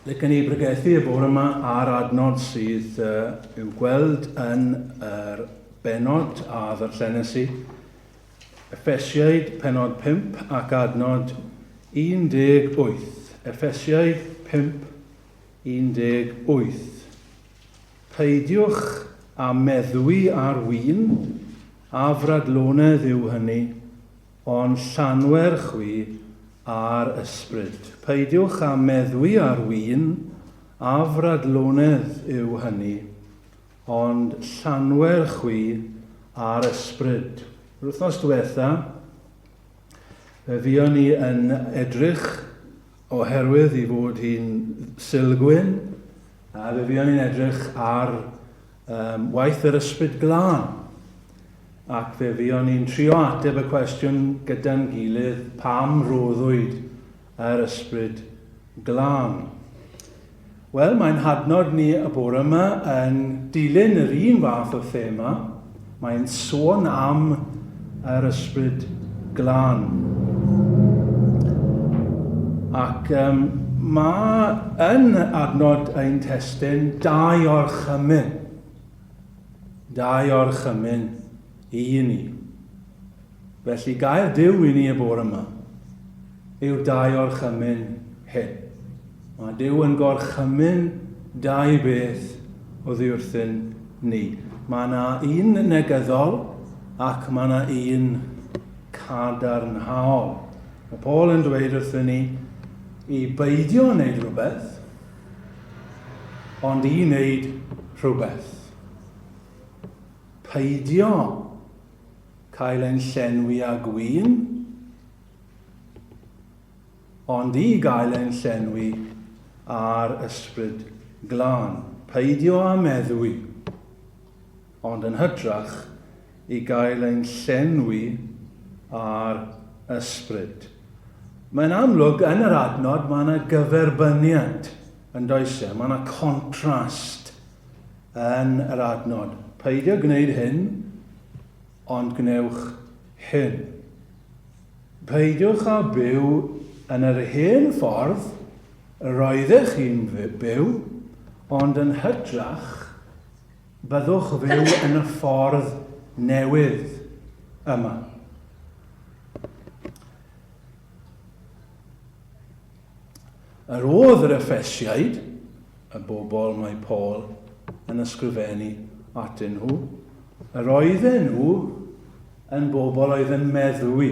Licen i bregethu y bore yma ar adnod sydd uh, i'w gweld yn yr benod a ddarllenes i. Effesiaid penod 5 ac adnod 18. Effesiaid 5, 18. Peidiwch â meddwi ar win, afradlonedd yw hynny, ond llanwer chwi â'r ysbryd. Peidiwch â meddwi ar win, afradlonedd yw hynny, ond llanwer chwi â'r ysbryd. Yr wythnos diwetha, fe fuon ni yn edrych oherwydd i fod hi'n Sulgwyn, a fe fuon ni'n edrych ar um, waith yr ysbryd glân. Ac fe fuon ni'n trio ateb y cwestiwn gyda'n gilydd pam roddwyd yr ysbryd glân. Wel, mae'n hadnod ni y bore yma yn dilyn yr un fath o thema. Mae'n sôn am yr ysbryd glân. Ac um, mae yn adnod ein testun dau orchymyn. Dau orchymyn i ni. Felly gair Duw i ni y bore yma yw'r dau orchymyn hyn. Mae Duw yn gorchymyn dau beth oddi wrthyn ni. Mae yna un negyddol ac mae yna un cadarnhaol. Mae Paul yn dweud wrthyn ni i beidio wneud rhywbeth, ond i wneud rhywbeth. Peidio cael ein llenwi â gwin, ond i gael ein llenwi â'r Ysbryd Glân. Peidio â meddwi, ond yn hytrach i gael ein llenwi â'r Ysbryd. Mae'n amlwg yn yr adnod mae yna gyferbyniad yn does e? Mae yna contrast yn yr adnod. Peidio gwneud hyn, ond gwnewch hyn. Peidiwch â byw yn yr hen ffordd yr oeddech chi'n byw, ond yn hytrach, byddwch fyw yn y ffordd newydd yma. Yr oedd yr Effesiaid, y bobl mae Paul yn ysgrifennu atyn nhw, yr oedden nhw yn bobl oedd yn meddwi.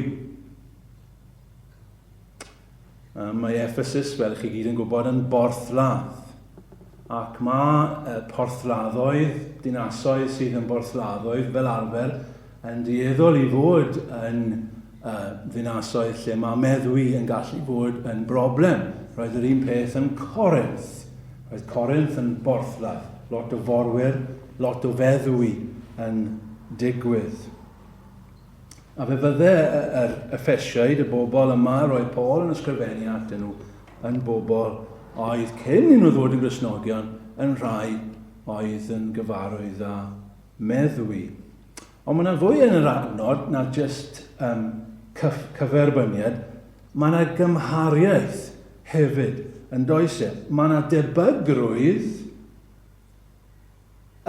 Mae Ephesus, fel chi gyd yn gwybod, yn borthladd. Ac mae porthladdoedd, dinasoedd sydd yn borthladdoedd fel arfer, yn dueddol i fod yn ddinasoedd lle mae meddwi yn gallu bod yn broblem. Roedd yr un peth yn Corinth. Roedd Corinth yn borthladd. Lot o forwyr, lot o feddwi yn digwydd. A fe fydde yr Effesiaid, y bobl yma roedd Paul yn ysgrifennu atyn nhw, yn bobl oedd cyn i nhw ddod yn Gristnogion, yn rhai oedd yn gyfarwydd â meddwi. Ond mae yna fwy yn yr adnod na jyst um, cyf cyferbyniad. Mae yna gymhariaeth hefyd, yn does e? Mae yna debygrwydd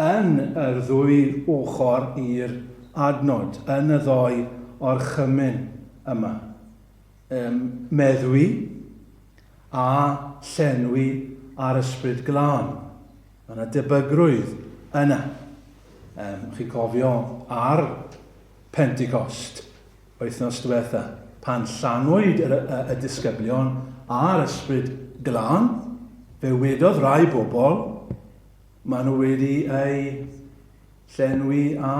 Yn yr ddwy ochr i'r adnod, yn y ddou orchymyn yma. Ym meddwi a llenwi â'r Ysbryd Glân. Mae yna debygrwydd yna. Um, chi'n cofio ar Pentecost, wythnos diwetha, pan llanwyd y, y, y disgyblion â'r Ysbryd Glân, fe wedodd rai bobl, Maen nhw wedi eu llenwi â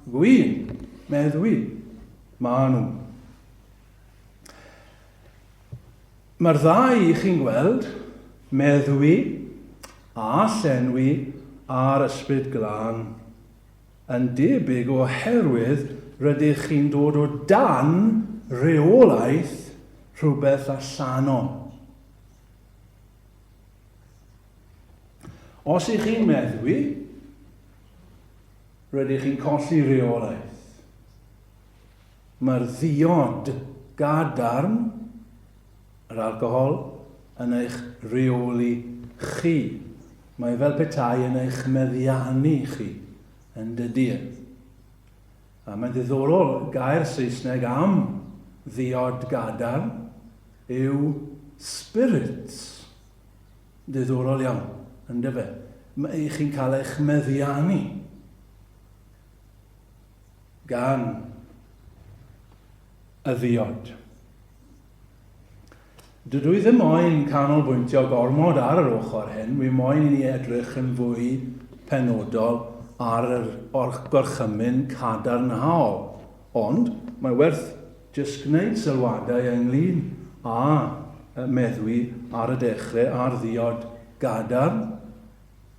gwin, meddwi. Maen nhw. Mae'r ddau i chi'n gweld, meddwi a llenwi â'r Ysbryd Glân, yn debyg oherwydd rydych chi'n dod o dan reolaeth rhywbeth allanol. Os ych chi'n meddwi, rydych chi'n colli rheolaeth. Mae'r ddiod gadarn, yr alcohol, yn eich rheoli chi. Mae fel petai yn eich meddiannu chi, yn dydy e. A mae'n ddiddorol, gair Saesneg am ddiod gadarn yw spirits. Diddorol iawn, yndyfe? Mae chi'n cael eich meddiannu gan y ddiod. Dydw i ddim moyn canolbwyntio gormod ar yr ochr hyn, wi moyn i ni edrych yn fwy penodol ar yr gorchymyn cadarnhaol. Ond mae werth jyst gwneud sylwadau ynglyn â meddwi ar y dechrau ar ddiod gadarn.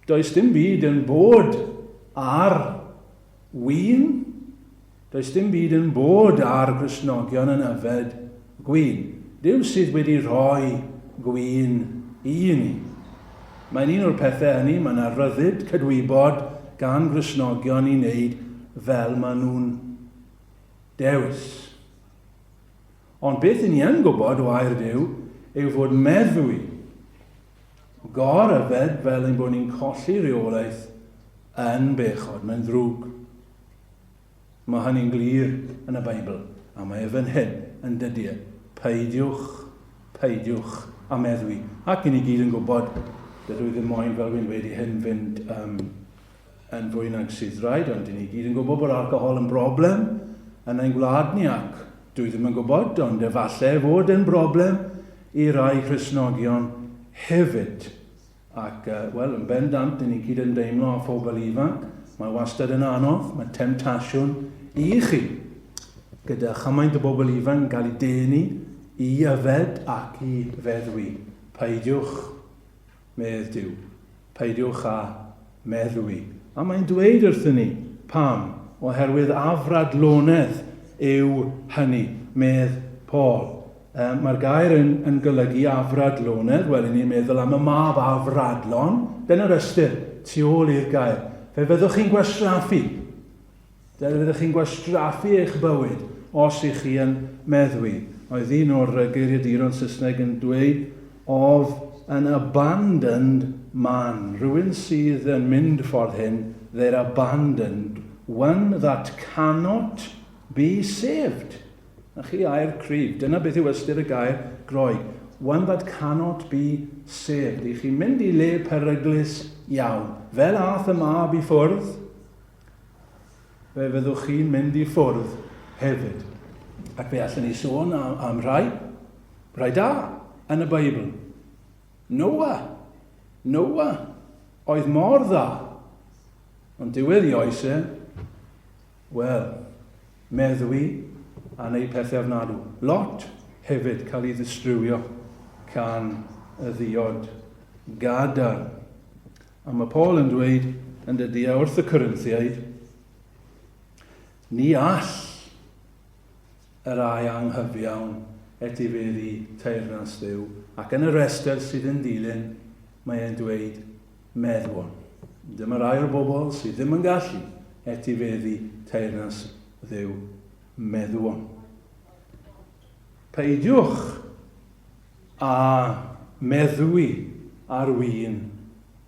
Does dim byd yn bod ar win. Does dim byd yn bod ar Gristnogion yn yfed gwin. Duw sydd wedi rhoi gwin i ni. Mae'n un o'r pethau hynny, mae yna ryddid cydwybod gan Gristnogion i wneud fel maen nhw'n dewis. Ond beth i ni yn gwybod o air Duw yw fod meddwi, gor-yfed fel ein bod ni'n colli rheolaeth yn bechod, mae'n ddrwg. Mae hynny'n glir yn y Beibl, a mae e fan hyn, yn dydy e? Peidiwch, peidiwch â meddwi. Ac i ni gyd yn gwybod, dydw i ddim moyn, fel wy'n dweud i hyn, fynd um, yn fwy nag sydd rhaid, ond i ni gyd yn gwybod bod alcohol yn broblem yn ein gwlad ni, ac dwi ddim yn gwybod, ond efallai fod yn broblem i rai Cristnogion hefyd. Ac, wel, yn bendant, dyn ni'n cyd-ymdeimlo â phobl ifanc. Mae wastad yn anodd, mae temtasiwn i chi. Gyda chymaint o bobl ifanc yn cael eu denu i yfed ac i feddwi. Peidiwch, medd Duw. Peidiwch â meddwi. A mae'n dweud wrthyn ni pam, oherwydd afradlonedd yw hynny, medd Paul. Mae'r gair yn, yn golygu afradlonedd. Wel, i ni'n meddwl am y mab afradlon. Dyna'r ystyr tu ôl i'r gair. Fe fyddwch chi'n gwastraffu. Fe fyddwch chi'n gwastraffu eich bywyd os ych chi yn meddwi. Oedd un o'r geiriaduron Saesneg yn dweud of an abandoned man. Rhywun sydd yn mynd ffordd hyn, they're abandoned. One that cannot be saved. 'Na chi air cryf. Dyna beth yw ystyr y gair Groeg. One that cannot be saved. I chi'n mynd i le peryglus iawn. Fel ath y mab i ffwrdd, fe fyddwch chi'n mynd i ffwrdd hefyd. Ac fe allan ni sôn am, am rhai, rhai da yn y Beibl. Noah. Noah oedd mor dda. Ond diwedd i oes e, Wel, meddwi a neud pethe ofnadw. Lot hefyd cael ei ddistrywio can y ddiod gadarn. A mae Paul yn dweud yn dydy e wrth y Corinthiaid, ni all yr ai anghyfiawn etifeddu teyrnas Dduw, ac yn y rhestr sydd yn dilyn, mae e'n dweud meddwon. Dyma rai o'r bobl sydd ddim yn gallu etifeddu teyrnas Dduw, meddwon. Peidiwch â meddwi ar win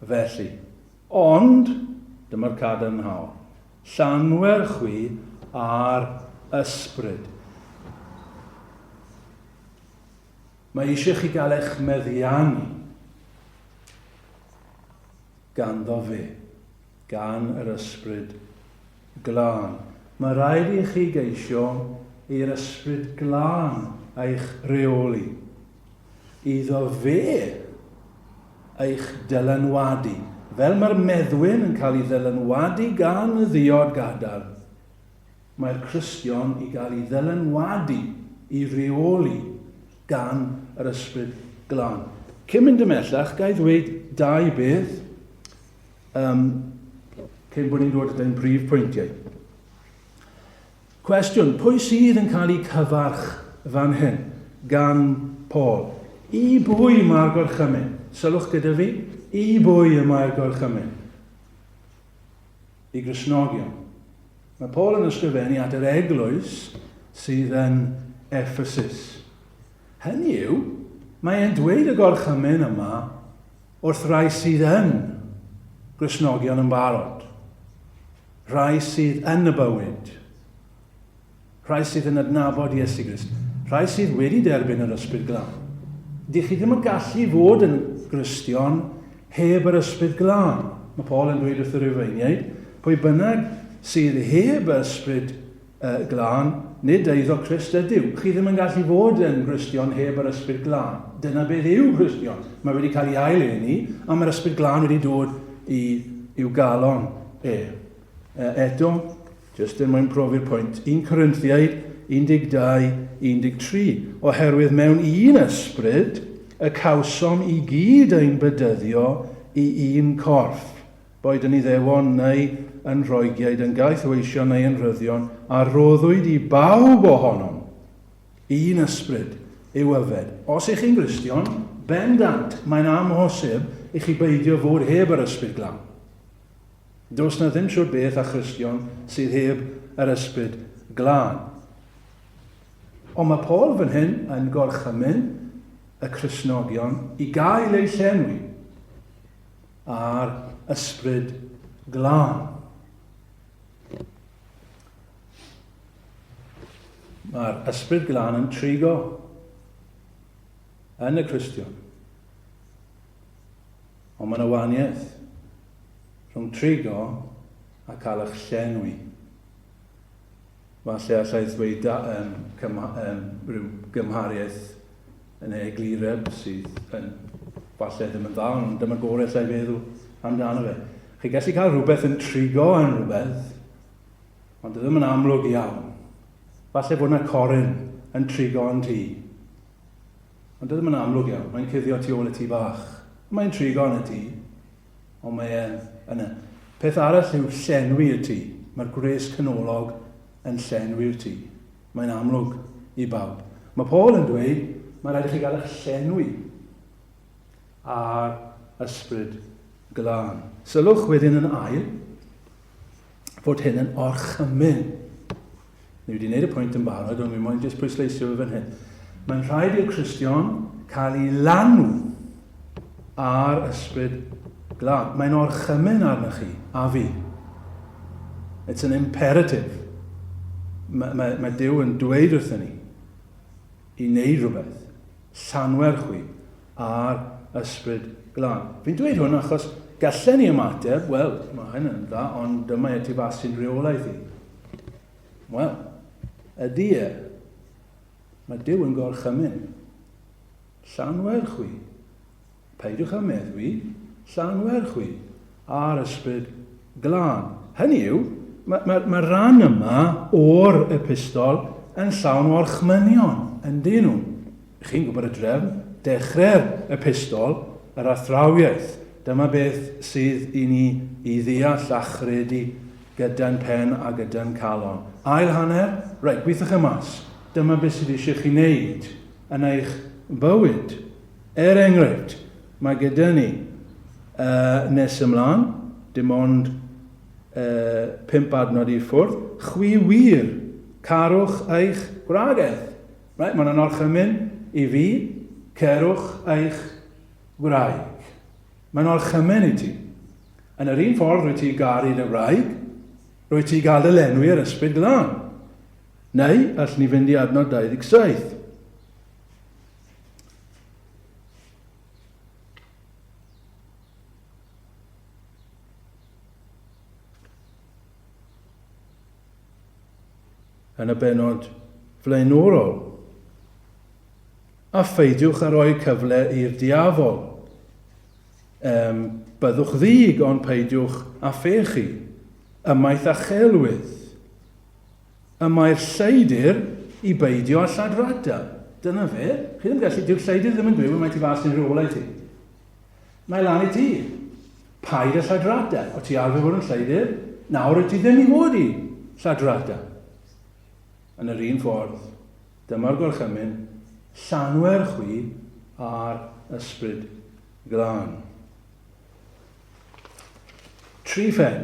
felly. Ond, dyma'r cadarnhaol, llanwer chwi â'r ysbryd. Mae eisiau chi gael eich meddiannu ganddo fe, gan yr Ysbryd Glân. Mae rhaid i chi geisio i'r Ysbryd Glân eich rheoli, iddo fe eich dylanwadu. Fel mae'r meddwyn yn cael ei ddylanwadu gan y ddiod gadarn, Mae'r Cristion i gael ei ddylanwadu, i reoli gan yr Ysbryd Glân. Cyn mynd ymhellach, ga i ddweud dau beth um, cyn bod ni'n dod at ein prif pwyntiau. Cwestiwn, pwy sydd yn cael eu cyfarch fan hyn gan Paul? I bwy mae'r gorchymyn? Sylwch gyda fi, i bwy y mae'r gorchymyn? I Gristnogion. Mae Paul yn ysgrifennu at yr eglwys sydd yn Ephesus. Hynny yw, Mae e'n dweud y gorchymyn yma wrth rai sydd yn Gristnogion yn barod, rhai sydd yn y bywyd, rhai sydd yn adnabod Iesu Grist, rhai sydd wedi derbyn yr Ysbryd Glân. Dych chi ddim yn gallu fod yn Gristion heb yr Ysbryd Glân. Mae Paul yn dweud wrth y Rufeiniaid, pwy bynnag sydd heb yr Ysbryd Glân, nid eiddo Crist ydyw. Chi ddim yn gallu fod yn Gristion heb yr Ysbryd Glân. Dyna beth yw Cristion. Mae wedi cael ei ail-eni, a mae'r Ysbryd Glân wedi dod i, i'w galon e. Eto, jyst er mwyn profi'r pwynt, 1 Corinthiaid 12, 13, oherwydd mewn un ysbryd y cawsom i gyd ein bedyddio i un corff, boed yn Iddewon neu yn Roegiaid, yn gaethweision neu yn rhyddion, a roddwyd i bawb ohonom un ysbryd i'w yfed. Os ych chi'n Gristion, bendant, mae'n amhosib i chi beidio fod heb yr Ysbryd Glân. Does na ddim siwr beth â Christion sydd heb yr Ysbryd Glân. Ond mae Paul fan hyn yn gorchymyn y Cristnogion i gael eu llenwi a'r Ysbryd Glân. Mae'r Ysbryd Glân yn trigo yn y Cristion. Ond mae yna wahaniaeth rhwng trigo a cael eich llenwi. Falle allai ddweud da, um, cymha, um, rhyw gymhariaeth yn ei eglureb sydd yn falle ddim yn dda, ond dyma'r gorau allai feddwl amdano fe. Chi gallu cael rhywbeth yn trigo yn rhywbeth, ond ddim yn amlwg iawn. Falle bod yna coryn yn trigo yn tŷ. Ond ddim yn amlwg iawn, mae'n cuddio tu ôl y tŷ bach. Mae'n trigo yn y tŷ, ond mae e'n yna. Peth arall yw llenwi y tŷ. Mae'r gwres canolog yn llenwi'r tŷ. Mae'n amlwg i bawb. Mae Paul yn dweud, mae rhaid i chi gael eich llenwi â'r ysbryd glân. Sylwch wedyn yn ail fod hyn yn orchymyn. Ni wedi gwneud y pwynt yn barod, ond mi moyn jyst pwysleisio fe fan hyn. Mae'n rhaid i'r Cristion cael ei lanw â'r ysbryd glân. Mae'n orchymyn arnoch chi, a fi. It's an imperative. Mae, mae, mae Duw yn dweud wrthyn ni i wneud rhywbeth. Llanwer chwi a'r ysbryd glân. Fi'n dweud hwn achos gallen ni ymateb, wel, mae hyn yn dda, ond dyma e tu fas i'n rheolaeth i. Wel, ydy e. Mae Duw yn gorchymyn. Llanwer chwi. Peidiwch â meddwi, llanwer chwi a'r ysbryd glân. Hynny yw, mae, mae, mae rhan yma o'r epistol yn llawn o orchmynion, yndyn nhw. Chi'n gwybod y drefn, dechrau'r epistol, yr athrawiaeth. Dyma beth sydd i ni i ddeall a chredu gyda'n pen a gyda'n calon. Ail hanner, reit, gweithiwch e mas. Dyma beth sydd eisiau chi wneud yn eich bywyd. Er enghraifft, mae gyda ni uh, nes ymlaen, dim ond uh, pump adnod i ffwrdd, chwi wir, carwch eich gwragedd. Right, mae'n orchymyn i fi, cerwch eich gwraig. Mae'n orchymyn i ti. Yn yr un ffordd rwy ti garu dy wraig, rwy ti gael dy lenwi yr ysbryd glân. Neu, allwn ni fynd i adnod 27. Yn y bennod flaenorol. A pheidiwch â rhoi cyfle i'r diafol. Um, byddwch ddig, ond peidiwch â phechu. Ymaith a chelwydd. Y mae'r lleidr i beidio â lladrata. Dyna fe. Chi ddim gallu, dyw'r lleidr ddim yn dweud, mae ti fas yn rheolau ti. Mae lan i ti. Paid â lladrata. O ti arfer fod yn lleidr, nawr wyt ti ddim i fod i lladrata. Yn yr un ffordd, dyma'r gorchymyn, llanwer chwi a'r ysbryd glân. Tri phen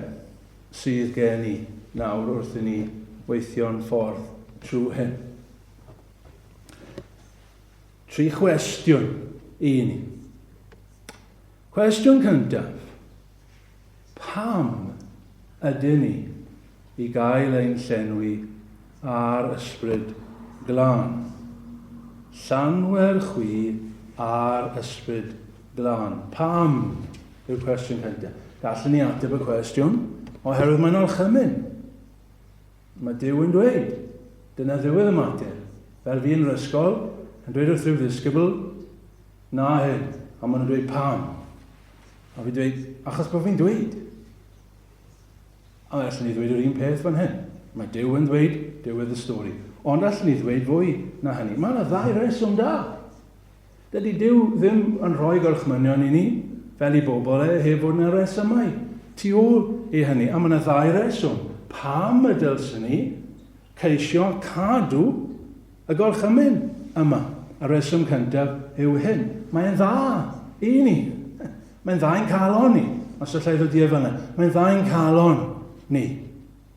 sydd gen i nawr wrth i ni weithio'n ffordd trwy hyn. Tri chwestiwn i ni. Cwestiwn cyntaf. Pam ydyn ni i gael ein llenwi â'r Ysbryd Glân? Llanwer chwi â'r Ysbryd Glân. Pam yw'r cwestiwn cyntaf. Gallwn ni ateb y cwestiwn oherwydd mae'n orchymyn. Mae Duw yn dweud, dyna ddiwedd y mater. Fel fi yn yr ysgol, yn dweud wrth rhyw ddisgybl, na hyn, a maen nhw'n dweud pam. A fi'n dweud, achos bod fi'n dweud. A allwn ni ddweud yr un peth fan hyn. Mae Duw yn dweud diwedd y stori. Ond allwn ni ddweud fwy na hynny. Mae yna ddau reswm da. Dydy Duw ddim yn rhoi gorchmynion i ni, fel i bobl e, heb fod yna resymau tu ôl i hynny. A mae yna ddau reswm pam y dylswn ni ceisio cadw y gorchymyn yma. Y reswm cyntaf yw hyn. Mae'n dda i ni. Mae'n dda i'n calon ni. Os allai ddod i e fyna. Mae'n dda i'n calon ni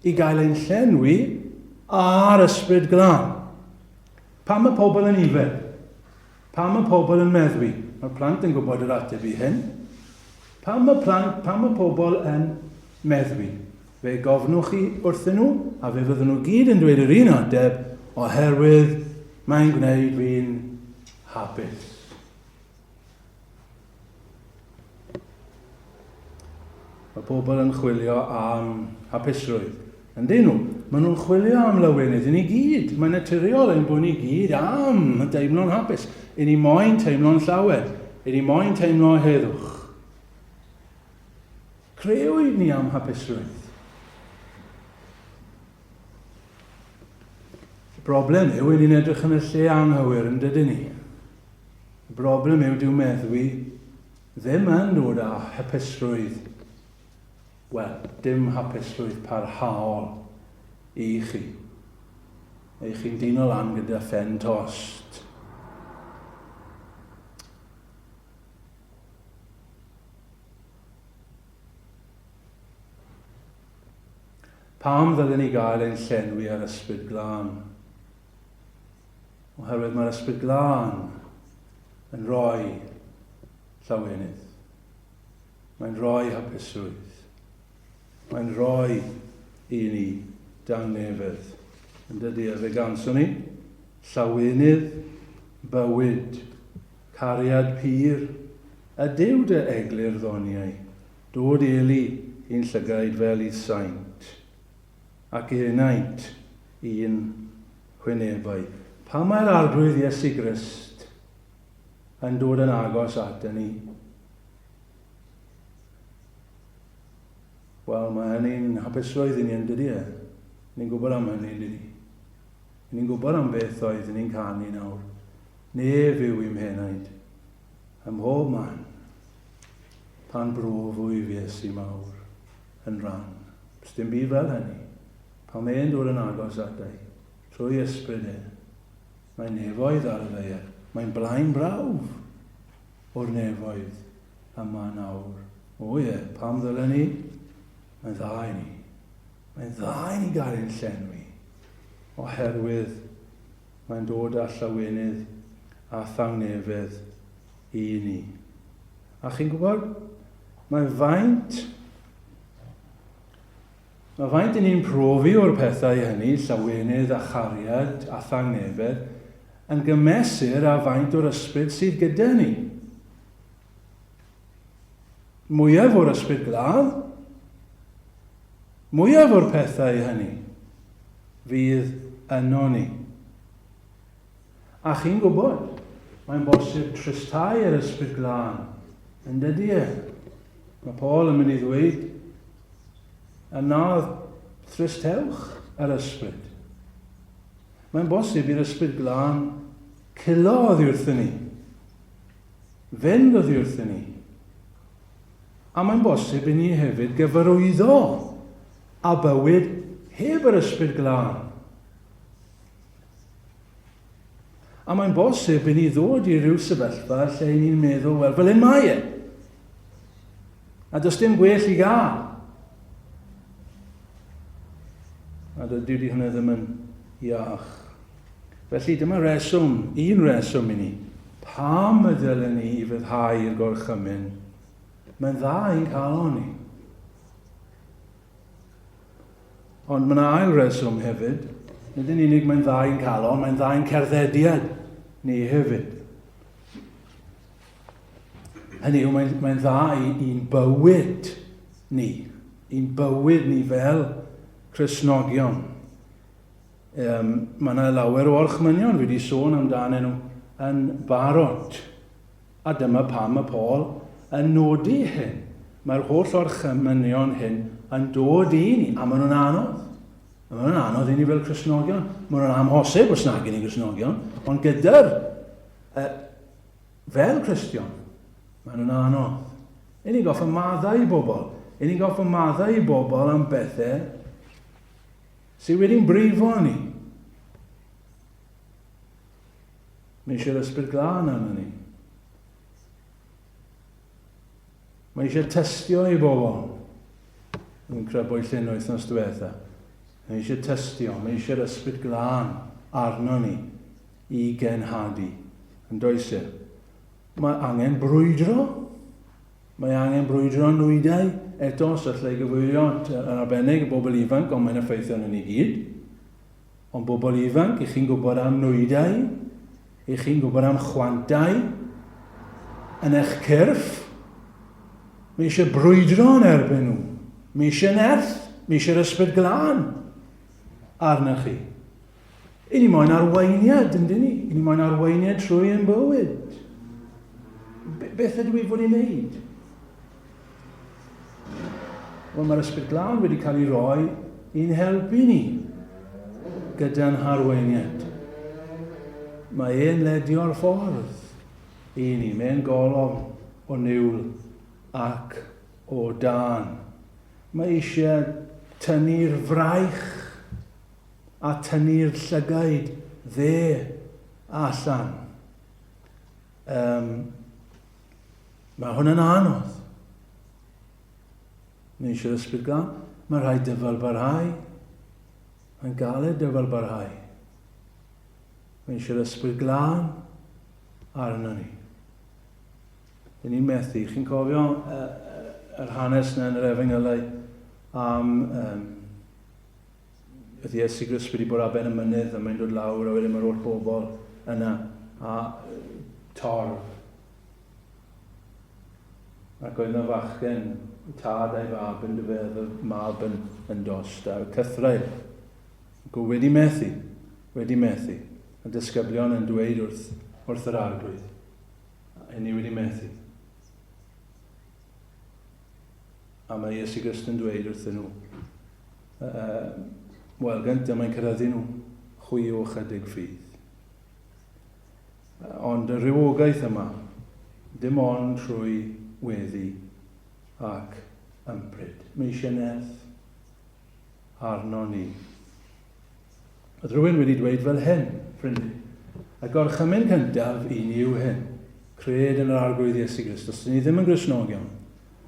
i gael ein llenwi â'r Ysbryd Glân. Pam mae pobl yn yfed? Pam mae pobl yn meddwi? Mae'r plant yn gwybod yr ateb i hyn. Pam mae plant, pam mae pobl yn meddwi? Fe gofnwch chi wrthyn nhw, a fe fyddwn nhw gyd yn dweud yr un ateb, oherwydd mae'n gwneud fi'n hapus. Mae pobl yn chwilio am hapusrwydd. Yndyn nhw? Maen nhw'n chwilio am lawenydd. I ni gyd. Mae'n naturiol ein bod ni gyd am deimlo'n hapus. I ni moyn teimlo'n llawer. I ni moyn teimlo heddwch. Creuwyd ni am hapusrwydd. Y broblem yw, i ni'n edrych yn y lle anghywir, yn dydyn ni? Y broblem yw, dyw meddwi ddim yn dod â hapusrwydd, wel, dim hapusrwydd parhaol i chi. Eich chi'n dino lan gyda phen tost. Pam ddylen ni gael ein llenwi â'r Ysbryd Glân? Oherwydd mae'r Ysbryd Glân yn rhoi llawenydd. Mae'n rhoi hapusrwydd. Mae'n rhoi i ni dangnefedd. Yn dydy, a fe ganson ni, llawenydd, bywyd, cariad pur, ydyw dy eglur ddoniau. Dod eli i'n llygaid fel i'th saint, ac enaint i'n hwynebau. Pan mae'r Arglwydd Iesu Grist yn dod yn agos at ni, wel, mae hynny'n hapusrwydd i ni yn dydy e? Ni'n gwybod am hynny, yn dydy? Ni'n gwybod am beth oedd ni'n canu nawr. Nef yw i'm henaid, ym mhob man. Pan brofwyf Iesu mawr yn rhan. Does dim byd fel hynny. Pan mae'n dod yn agos ata i, trwy ysbryd e, mae nefoedd ar y ddaear. Mae'n blaen brawf o'r nefoedd yma nawr. O ie, pam ddylen ni? Mae'n dda i ni. Mae'n dda i ni gael ein llenwi. Oherwydd mae'n dod â llawenydd a thangnefedd i ni. A chi'n gwybod, mae faint, mae faint yn ni'n profi o'r pethau hynny, llawenydd a chariad a thangnefedd, yn gymesur â faint o'r ysbryd sydd gyda ni. Mwyaf o'r ysbryd glân, mwyaf o'r pethau hynny fydd yno ni. A chi'n gwybod, mae'n bosib tristhau yr Ysbryd Glân, yn dydy e? Mae Paul yn mynd i ddweud, a na thristewch yr Ysbryd. Mae'n bosib i'r Ysbryd Glân cilo oddi wrthyn ni, fynd oddi wrthyn ni. A mae'n bosib i ni hefyd gyfarwyddo â bywyd heb yr Ysbryd Glân. A mae'n bosib i ni ddod i ryw sefyllfa lle i ni'n meddwl, wel, fel hyn mae e. A does dim gwell i gael. A dydy hwnna ddim yn iach. Felly dyma reswm, un reswm i ni, pam y dylen ni i fyddhau i'r gorchymyn, mae'n dda i'n calon ni. Ond mae yna ail reswm hefyd. Nid yn unig mae'n dda i'n calon, mae'n dda i'n cerddediad ni hefyd. Hynny yw, mae'n mae dda i'n bywyd ni, i'n bywyd ni fel Cristnogion. Um, mae yna lawer o orchmynion wedi sôn amdanyn nhw yn barod. A dyma pam mae Paul yn nodi hyn. Mae'r holl orchmynion hyn yn dod i ni, a maen nhw'n anodd. Maen nhw'n anodd i ni fel Cristnogion. Maen nhw'n amhosib os nag i ni Gristnogion, ond gyda'r uh, fel Cristion, maen nhw'n anodd. I ni'n goffa maddau i bobl. I ni'n goffa maddau i bobl am bethau sydd wedi'n brifo ni. Mae eisiau'r ysbryd glân arno ni. Mae eisiau testio i bobl. Yn crybwyll hyn wythnos diwetha. Mae eisiau testio, mae eisiau'r ysbryd glân arno ni i genhadu. Yn does e? Mae angen brwydro. Mae angen brwydro nwydau eto, os allai gyfeirio at yn arbennig y bobl ifanc, ond mae'n effeithio arnon ni gyd. Ond bobl ifanc, i chi'n gwybod am nwydau, i chi'n gwybod am chwantau yn eich cyrff, mae eisiau brwydro yn erbyn nhw. Mae eisiau nerth, mae eisiau'r ysbryd glân arnoch chi. I ni moyn arweiniad, yn dyn ni? I ni moyn arweiniad trwy ein bywyd. Beth ydw i fod i wneud? Wel, mae'r Ysbryd Glân wedi cael ei roi i'n helpu ni gyda'n harweiniad. Mae e'n ledio'r ffordd i ni. Mae'n golofn o niwl ac o dân. Mae eisiau tynnu'r fraich a tynnu'r llygaid dde allan. Um, mae hwn yn anodd. Mae eisiau'r ysbryd glân. Mae rhaid dyfal barhau. Mae'n galed dyfal barhau. Mae eisiau'r ysbryd glân arno ni. Dyn ni'n methu. Chi'n cofio uh, yr hanes yna yn yr efengylau am um, Oedd Iesu Grist wedi bod ar ben y mynydd a mae'n dod lawr a wedyn mae'r holl bobl yna a torf. Ac oedd yna fachgen, tad a'i fab yn dyfedd, y mab yn, yn dost a cythrael. Ac oedd wedi methu, wedi methu. Y disgyblion yn dweud wrth, wrth yr arglwydd. A ni wedi methu. A mae Iesu Grist yn dweud wrthyn nhw, uh, wel, gyntaf mae'n cyrraeddu nhw, chwi o chydig ffydd. Ond y rhywogaeth yma, dim ond trwy weddi ac ympryd. Mae eisiau nerth arno ni. Oedd rhywun wedi dweud fel hyn, ffrindiau. Y gorchymyn cyntaf i ni yw hyn, cred yn yr Arglwydd Iesu Grist. Os ni ddim yn Gristnogion,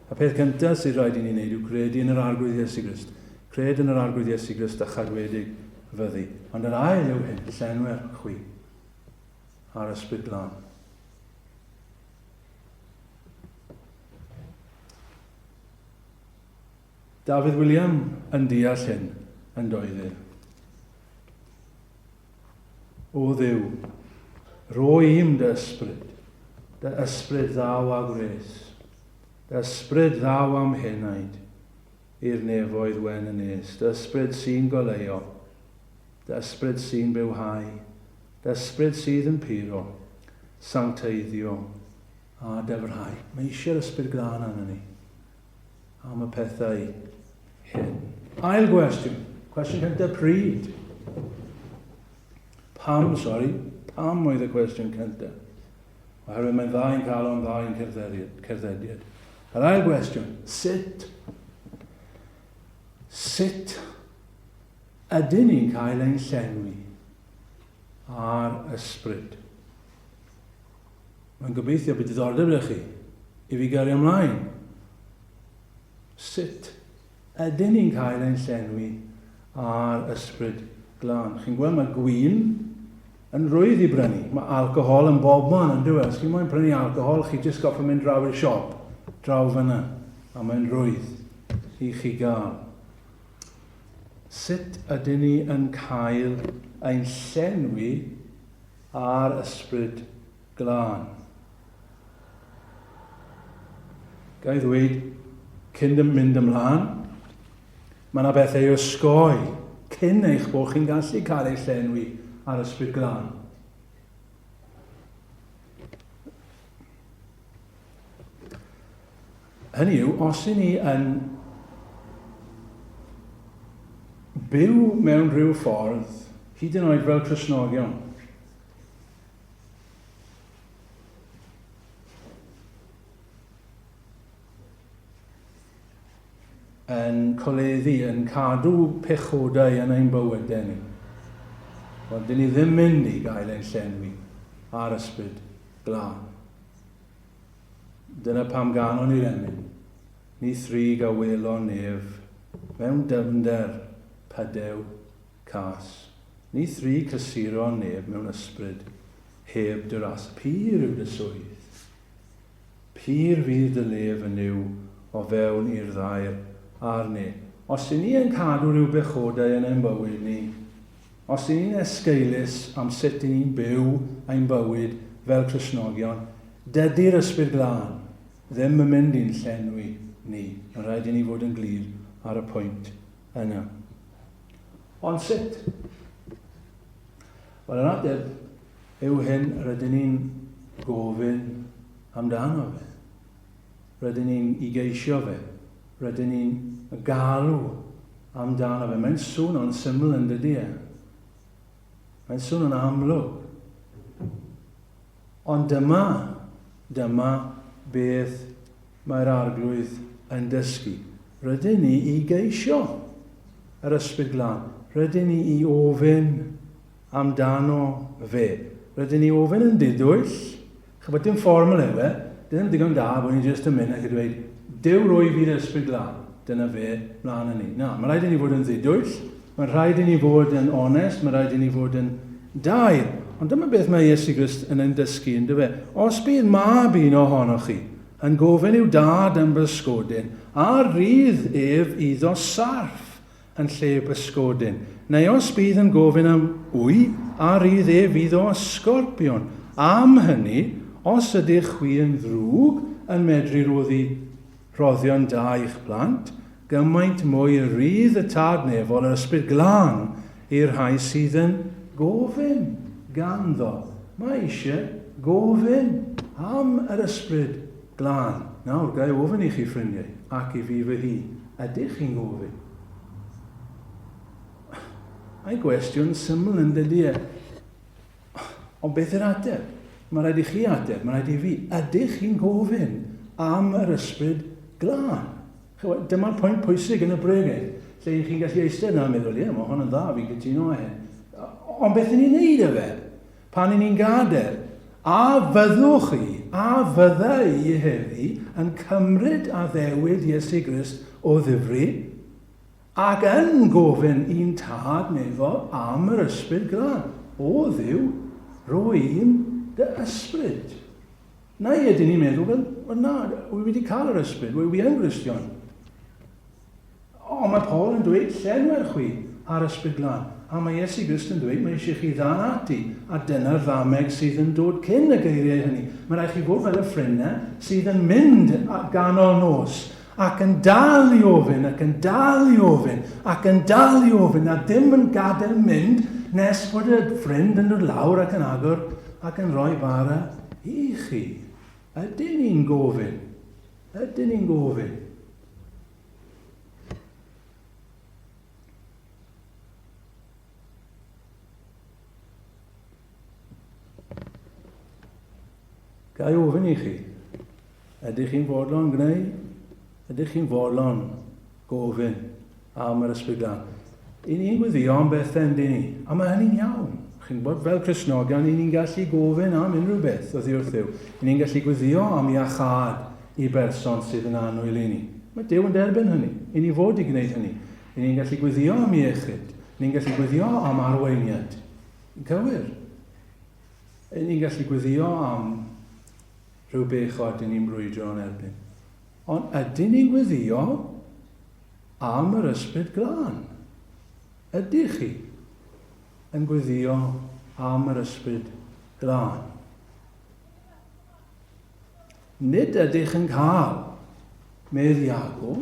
y peth cyntaf sydd rhaid i ni wneud yw credu yn yr Arglwydd Iesu Grist. Cred yn yr Arglwydd Iesu Grist a chadwedig fyddi. Ond yr ail yw hyn, llenwer chwi a'r Ysbryd Glân. Dafydd William yn deall hyn, yn doedd e? O Dduw, rho i'm dy ysbryd, dy ysbryd ddaw â gwres, dy ysbryd ddaw â'm henaid i'r nefoedd wen y nes, dy ysbryd sy'n goleuo, dy ysbryd sy'n bywhau, dy ysbryd sydd yn puro, sancteiddio a dyfrhau. Mae eisiau'r ysbryd glân arno ni. am y pethau hyn. Ail gwestiwn. Cwestiwn cyntaf, pryd? Pam, sori, pam oedd y cwestiwn cyntaf? Oherwydd mae'n dda i'n cael o'n dda i'n cerddediad. Yr ail gwestiwn, sut? Sut ydyn ni'n cael ein llenwi â'r ysbryd? Mae'n gobeithio bod diddordeb gyda chi i fi gario ymlaen. Sut ydyn ni'n cael ein llenwi â'r ysbryd glân? Chi'n gweld mae gwin Yn rwydd i brynu. Mae alcohol yn bob man, yn dyw e? Os chi moyn prynu alcohol, chi jyst goffa mynd draw i'r siop, draw fyna, a mae'n rwydd i chi gael. Sut ydyn ni yn cael ein llenwi â'r Ysbryd Glân? Ga i ddweud, cyn mynd ymlaen, mae yna bethau i osgoi cyn eich bod chi'n gallu cael eich llenwi ar Ysbryd Glân. Hynny yw, os i ni yn byw mewn rhyw ffordd, hyd yn oed fel Cristnogion, yn coleddu, yn cadw pechodau yn ein bywydau ni. Wel, dyn ni ddim mynd i gael ein llenwi ar ysbryd glân. Dyna pam ganon ni'r emyn. Ni thrig a welon nef mewn dyfnder pydew cas. Ni thrig cysuron neb mewn ysbryd heb dy ras. Pur yw dy swydd. Pur fydd dy lef yn Nuw o fewn i'r ddaear a'r ne. Os y'n ni yn cadw rhyw bechodau yn ein bywyd ni, os y'n ni'n esgeulus am sut y'n ni'n byw ein bywyd fel Cristnogion, dydy'r Ysbryd Glân ddim yn mynd i'n llenwi ni. Mae'n rhaid i ni fod yn glir ar y pwynt yna. Ond sut? Wel, yr ateb yw hyn rydyn ni'n gofyn amdano fe. Rydyn ni'n i geisio fe. Rydyn ni'n galw amdano fe. Mae'n swnio'n syml yn dydy e. Mae'n swnio'n amlwg. Ond dyma, dyma beth mae'r Arglwydd yn dysgu. Rydyn ni i geisio yr Ysbryd Glân. Rydyn ni i ofyn amdano fe. Rydyn ni ofyn yn didwyll. Chybod, dim fformula yw e. Dim digon da bod ni jyst yn mynd ac yn dweud, Duw rwy fi'r Ysbryd Glân. Dyna fe, mlaen â ni. Na, mae rhaid i ni fod yn ddidwyll. Mae'n rhaid i ni fod yn onest, mae'n rhaid i ni fod yn daer. Ond dyma beth mae Iesu Grist yn ein dysgu, yn dyfe? Os bydd mab un ohonoch chi yn gofyn i'w dad am bysgodyn, a rydd ef iddo sarff yn lle bysgodyn? Neu os bydd yn gofyn am wy, a rydd ef iddo ysgorpion? Am hynny, os ydych chwi yn ddrwg yn medru rhoddi rhoddion da i'ch plant, gymaint mwy y rhydd y Tad Nefol yr Ysbryd Glân i'r rhai sydd yn gofyn ganddo. Mae eisiau gofyn am yr Ysbryd Glân. Nawr, ga i ofyn i chi, ffrindiau, ac i fi fy hun, ydych chi'n gofyn? Mae'n gwestiwn syml yn dydy e. Ond beth yw'r ateb? Mae rhaid i chi ateb, mae rhaid i fi. Ydych chi'n gofyn am yr Ysbryd Glân? Dyma'r pwynt pwysig yn y bregeth, lle chi'n gallu eistedd yna a meddwl, ie, mae hwn yn dda, fi'n cytuno â hyn. Ond beth ni'n neud â fe? Pan i ni'n gadael, a fyddwch chi, a fydda i heddi, yn cymryd addewid Iesu Grist o ddifri, ac yn gofyn i'n Tad nefol am yr Ysbryd Glân, O Dduw, rho i'n dy ysbryd. Neu ydyn ni'n meddwl, wel, wel na, wy wedi cael yr ysbryd, wy, wy yn Gristion. Ond mae Paul yn dweud, llenwer chwi ar ysbryd glân. A mae Iesu Grist yn dweud, mae eisiau chi ddal ati. A dyna'r ddameg sydd yn dod cyn y geiriau hynny. Mae rhaid chi fod fel y ffrind sydd yn mynd ganol nos ac yn dal i ofyn, ac yn dal i ofyn, ac yn dal i ofyn, a dim yn gadael mynd nes bod y ffrind yn dod lawr ac yn agor ac yn rhoi bara i chi. Ydyn ni'n gofyn? Ydyn ni'n gofyn? Ga i ofyn i chi, ydych chi'n fodlon gwneud? Ydych chi'n fodlon gofyn am yr Ysbryd Glân? I ni'n gweddio am bethau yn dyn ni, a mae hynny'n iawn. Chi'n gwybod, fel Cristnogion, i ni'n gallu gofyn am unrhyw beth oddi wrth Dduw. I ni'n gallu gweddio am iachâd i berson sydd yn annwyl i ni. Mae Duw yn derbyn hynny. I ni fod i gwneud hynny. I ni'n gallu gweddio am iechyd. Ni'n gallu gweddio am arweiniad. Cywir. Ni'n gallu gweddio am rhyw bechod dyn ni'n brwydro yn erbyn. Ond ydyn ni'n gweddio am yr Ysbryd Glân? Ydych chi yn gweddio am yr Ysbryd Glân? Nid ydych yn cael, medd Iago,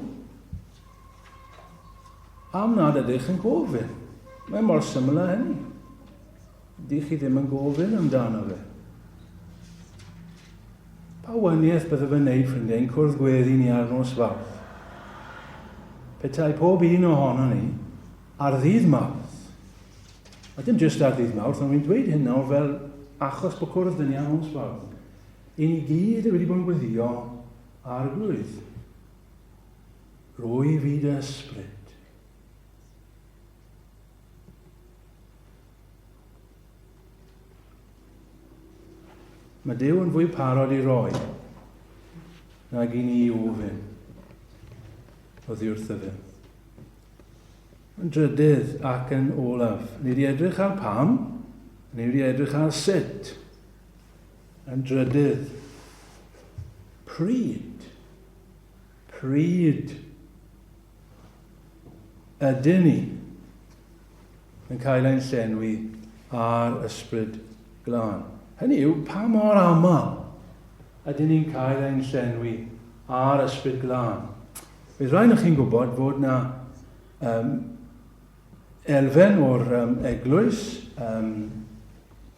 am nad ydych yn gofyn. Mae mor syml â hynny. Dych chi ddim yn gofyn amdano fe. Pa waniaeth bydde fe'n neud, ffrindiau, yn cwrdd gweddi ni ar nos Fawrth? Petai pob un ohono ni ar ddydd Mawrth, a dim jyst ar ddydd Mawrth, ond fi'n dweud hyn nawr fel achos bod cwrdd dyn ni ar nos Fawrth, i ni gyd wedi bod yn gweddio Arglwydd. Rwy fi dy ysbryd. Mae Duw yn fwy parod i roi nag i ni ofyn oddi wrtho fe. Yn drydydd ac yn olaf, ni wedi edrych ar pam, ni wedi edrych ar sut. Yn drydydd, pryd, pryd ydyn ni yn cael ein llenwi â'r Ysbryd Glân? Hynny yw, pa mor aml ydyn ni'n cael ein llenwi â'r Ysbryd Glân? Bydd rhaid chi'n gwybod fod na um, elfen o'r um, eglwys, um,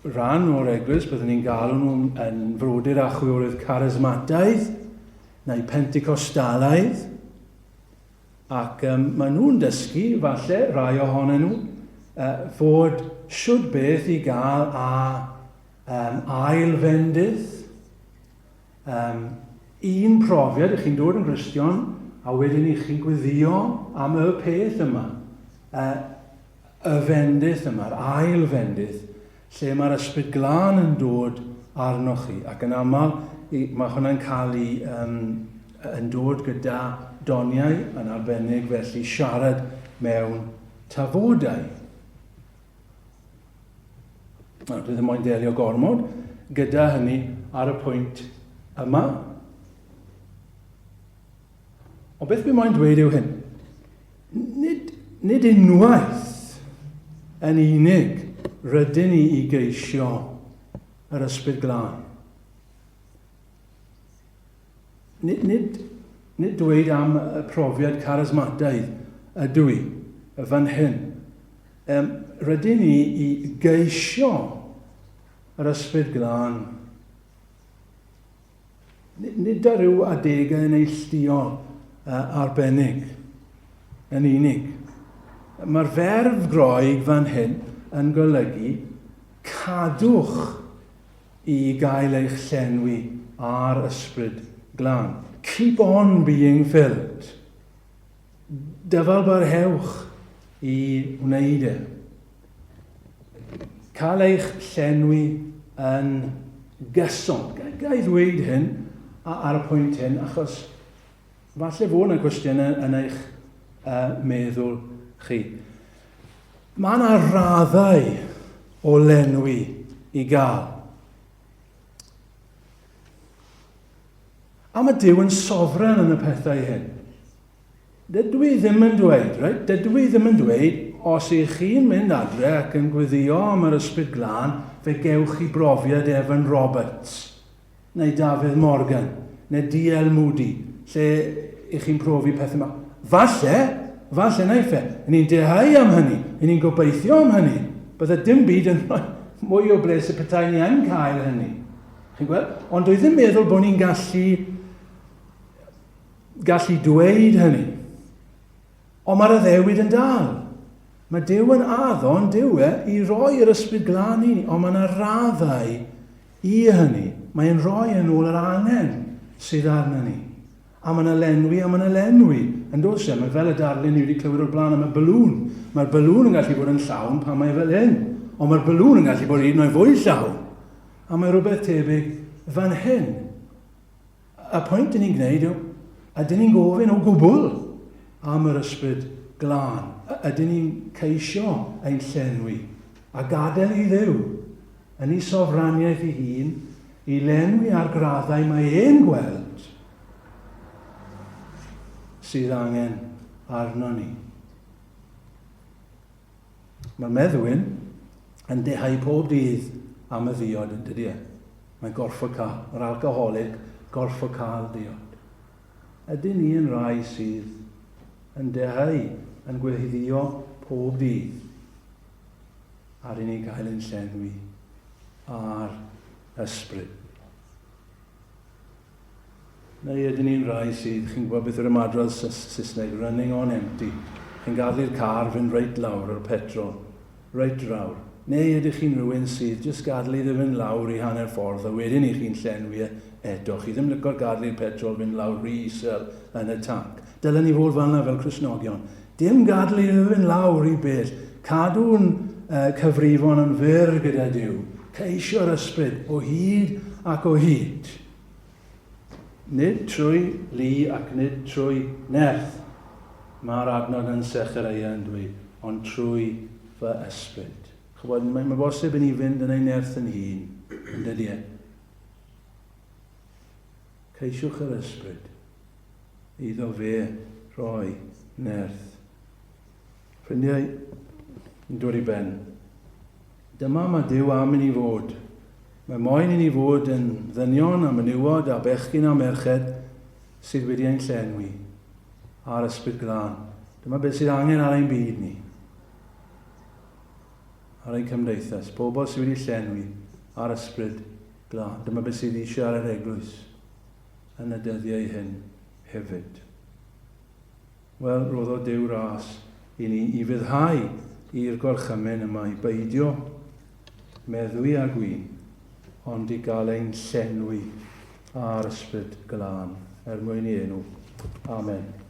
rhan o'r eglwys, byddwn ni'n galw nhw'n yn frodyr a chwiorydd charismataidd neu Pentecostalaidd, Ac um, maen nhw'n dysgu, falle, rai ohonyn nhw, uh, fod siwd beth i gael a um, ail fendith. Um, un profiad, i chi'n dod yn Gristion, a wedyn i chi'n gweddio am y peth yma, uh, y fendith yma'r ail fendith, lle mae'r Ysbryd Glân yn dod arnoch chi, ac yn aml mae hwnna'n cael ei um, yn dod gyda doniau yn arbennig felly siarad mewn tafodau. Nawr, dwi ddim moyn delio gormod gyda hynny ar y pwynt yma. Ond beth dwi moyn dweud yw hyn. Nid, nid unwaith yn unig rydyn ni i geisio yr Ysbryd Glân. Nid, nid, nid dweud am y profiad charismataidd ydw i, y fan hyn. Um, rydyn ni i geisio yr Ysbryd Glân. Nid ar ryw adegau neilltuol uh, arbennig yn unig. Mae'r ferf Groeg fan hyn yn golygu cadwch i gael eich llenwi â'r Ysbryd Glân. Keep on being filled. Dyfalbarhewch i wneud e. Cael eich llenwi yn gyson. Ga i ddweud hyn ar y pwynt hyn, achos falle fod yna gwestiynau yn eich uh, meddwl chi. Mae yna raddau o lenwi i gael. A mae Duw yn sofran yn y pethau hyn. Dydw i ddim yn dweud, reit, dydw i ddim yn dweud, os ych chi'n mynd adre ac yn gweddio am yr Ysbryd Glân, fe gewch chi brofiad Evan Roberts, neu Dafydd Morgan, neu D.L. Moody, lle ych chi'n profi pethau yma. Falle, falle naiff e. Ni'n dehau am hynny, ni'n gobeithio am hynny. Bydde dim byd yn rhoi mwy o bles y petai ni yn cael hynny. Chi'n gweld? Ond dwi ddim meddwl bod ni'n gallu gallu dweud hynny. Ond mae'r addewid yn dal. Mae Duw yn addo yn Duw e i roi yr Ysbryd Glân i ni, ond mae yna raddau i hynny. Mae'n rhoi yn ôl yr angen sydd arno ni. A mae yna lenwi, a mae yna lenwi. Yn does e? Mae fel y darlun ni wedi clywed o'r blaen am y balŵn. Mae'r balŵn yn gallu bod yn llawn pan mae fel hyn. Ond mae'r balŵn yn gallu bod hyd yn oed fwy llawn. A mae rhywbeth tebyg fan hyn. Y pwynt dyn ni'n gwneud yw, ydyn ni'n gofyn o gwbl am yr Ysbryd Glân? Ydyn ni'n ceisio ein llenwi a gadael i Dduw yn ei sofraniaeth ei hun i lenwi ar graddau mae e'n gweld sydd angen arno ni. Mae'r meddwyn yn dehau pob dydd am y ddiod yn dydy e. Mae'n gorfod cael, mae'r alcoholig gorfod cael diod. Ydyn ni yn rai sydd yn dehau, yn gwehyddio pob dydd ar i ni gael ein llenwi â'r ysbryd? Neu ydyn ni'n rhai sydd, chi'n gwybod beth yw'r ymadrodd Saesneg, running on empty. Chi'n gadael i'r car fynd reit lawr o'r petrol, reit lawr. Neu ydych chi'n rhywun sydd jyst gadael iddo fynd lawr i hanner ffordd a wedyn i chi'n llenwi e eto. Chi ddim lico'r gadael i'r petrol fynd lawr rhy isel yn y tanc. Dylen ni fod fel yna fel Cristnogion. Dim gadael iddo fynd lawr rhy bell. Cadw'n uh, cyfrifon yn fyr gyda Duw. Ceisio'r ysbryd o hyd ac o hyd. Nid trwy lu ac nid trwy nerth, mae'r adnod yn Sechareia yn dweud, ond trwy fy ysbryd. Chybod, mae'n mae bosib i ni fynd yn ein nerth yn hun, yn dydy e? Ceisiwch yr ysbryd, iddo fe roi nerth. Ffrindiau, yn dod i ben. Dyma mae Duw am i ni fod. Mae moyn i ni fod yn ddynion a menywod a bechgyn a merched sydd wedi ein llenwi â'r Ysbryd Glân. Dyma beth sydd angen ar ein byd ni, ar ein cymdeithas, pobl sydd wedi llenwi â'r Ysbryd Glân. Dyma beth sydd eisiau ar yr eglwys yn y dyddiau hyn hefyd. Wel, rhoddodd Duw ras i ni i fyddhau i'r gorchymyn yma i beidio meddwi â gwin, ond i gael ein llenwi â'r Ysbryd Glân, er mwyn ei enw. Amen.